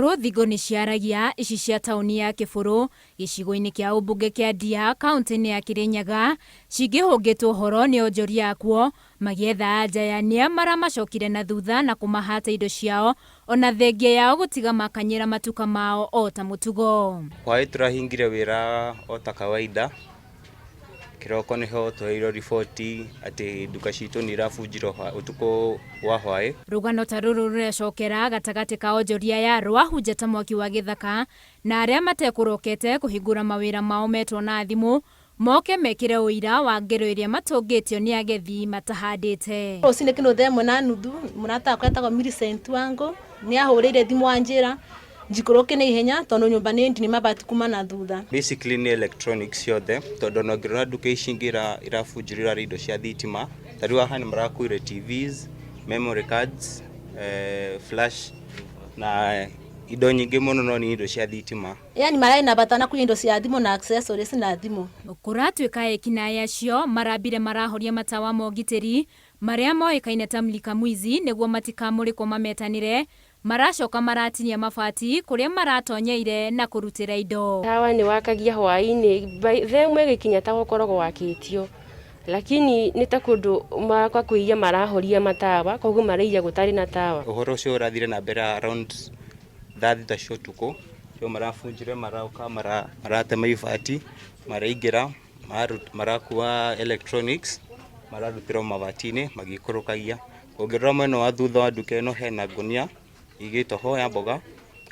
Korwo thingo nĩ ciaragia, ici cia taũni ya Kĩbũrũ, gĩcigo-inĩ kĩa ũmbunge kĩa Ndia, kauntĩ-inĩ ya Kĩrĩnyaga, cingĩhũngĩtwo ũhoro nĩ onjoria akuo, magĩetha anja ya nĩa maramacokire na thutha na kũmahata indo ciao, ona thengia yao gũtiga makanyĩra matuka mao o ta mũtugo. Hwaĩ tũrahingire wĩra o ta kawaida, Kĩroko nĩho tũheirwo riboti atĩ nduka citũ nĩ irabunjirwo ũtukũ wa hwaĩ. Rũgano ta rũrũ rũrecokera gatagatĩ ka onjoria aya rwahunja ta mwaki wa gĩthaka na arĩa matekũrokete kũhingũra mawĩra mao metwo na thimũ moke mekĩre ũira wa ngero ĩrĩa matũngĩtio nĩ agethi matahandĩte. Rũcinĩ kĩndũ thaa ĩmwe na nuthu mũrata wakwa etagwo Millicent Wangũ nĩ ahũrĩire thimũ anjĩra njikũrũke na ihenya tondũ nyũmba nĩ ndini mabati kuma na thutha. Basically nĩ electronics ciothe tondũ ona ũngĩrora nduka ici ingĩ irabunjirwo irarĩ indo cia thitima. Ta rĩu haha nĩ marakuire TVs, memory cards, flash na indo nyingĩ mũno no nĩ indo cia thitima. Yani mararĩ na bata na kuiya indo cia thimũ na accessories na thimũ. Kũratuĩka ekinaĩ acio marambire marahoria matawa ma ũgitĩri marĩa moĩkaine ta Mlika Mwizi nĩguo matikamũrĩkwo mametanĩre, maracoka maratinia mabati kũrĩa maratonyeire na kũrutĩra indo. Tawa nĩ wakagia hwaĩ-inĩ, thaa ĩmwe ĩgĩkinya tawa ũkoragwo wakĩtio, lakini nĩ ta kũndũ kwa kũiya marahoria matawa, koguo maraiya gũtarĩ na tawa. Ũhoro ũcio ũrathire na mbere around thaa thita cia ũtukũ, nĩo marabunjire maroka maratema ibati, maraingĩra, marakua electronics, mararutĩra mabati-inĩ magĩikũrũkagia. Ũngĩrora mwena wa thutha wa nduka ĩno hena ngũnia ĩigĩtwo ho ya mboga,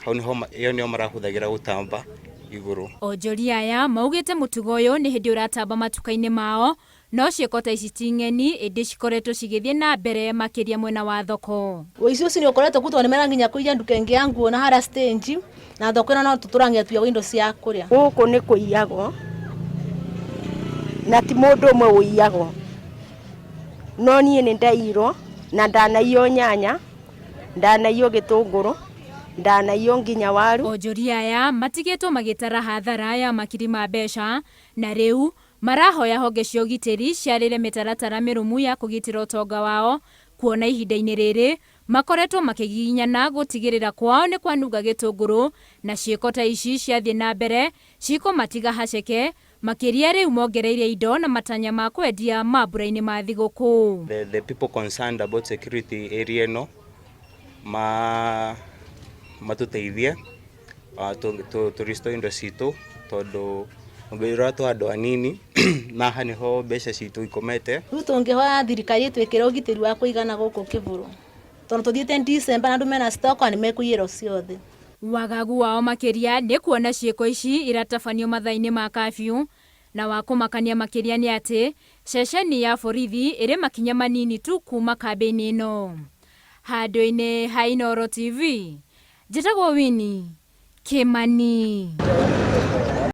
hau nĩho ĩyo nĩyo marahũthagĩra gũtamba igũrũ. Onjoria aya maugĩte mũtugo ũyũ nĩ hĩndĩ ũratamba matuka-inĩ mao, no ciĩko ta ici ti ng'eni ĩndĩ cikoretwo cigĩthiĩ na mbere makĩria mwena wa thoko. Ũici ũcio nĩ ũkoretwo kuo tondũ nĩ mera nginya kũiya nduka ĩngĩ ya nguo na harĩa stage na thoko ĩno no tũtũrangia tuiyagwo indo cia kũrĩa. Gũkũ nĩ kũiyagwo na ti mũndũ ũmwe ũiyagwo. No niĩ nĩ ndaiyirwo na ndanaiywo nyanya, ndanaiywo gĩtũngũrũ, ndanaiywo nginya waru. Onjoria aya matigĩtwo magĩtara hathara ya makiri ma mbeca na rĩu marahoya honge cia ũgitĩri ciarĩre mĩtaratara mĩrũmu ya kũgitĩra ũtonga wao kuona ihinda-inĩ rĩrĩ makoretwo makĩgiginyana gũtigĩrĩra kwao nĩ kwanunga gĩtũngũrũ na ciĩko ta ici ciathiĩ na mbere cikũmatiga haceke Makĩria rĩu mongereire indo na matanya ma kwendia mambura-inĩ ma thigũkũ. The people concerned about security area ĩno ma matũteithie tũ restore indo citũ tondũ ũngĩrora twĩ andũ anini na haha nĩho mbeca citũ ikomete. Rĩu tũngĩhoya thirikari ĩtwĩkĩre ũgitĩri wa kũigana gũkũ Kĩbũrũ tondũ tũthiĩte December na andũ mena stock na nĩ mekũiyĩrwo ciothe. Wagagu wao makĩria nĩ kuona ciĩko ici iratabanio mathaa-inĩ ma kafyu, na wa kũmakania makĩria nĩ atĩ ceceni ya borithi ĩrĩ makinya manini tu kuma kambĩ-inĩ ĩno. Handũ-inĩ ha Inooro TV, njĩtagwo Winnie Kĩmani.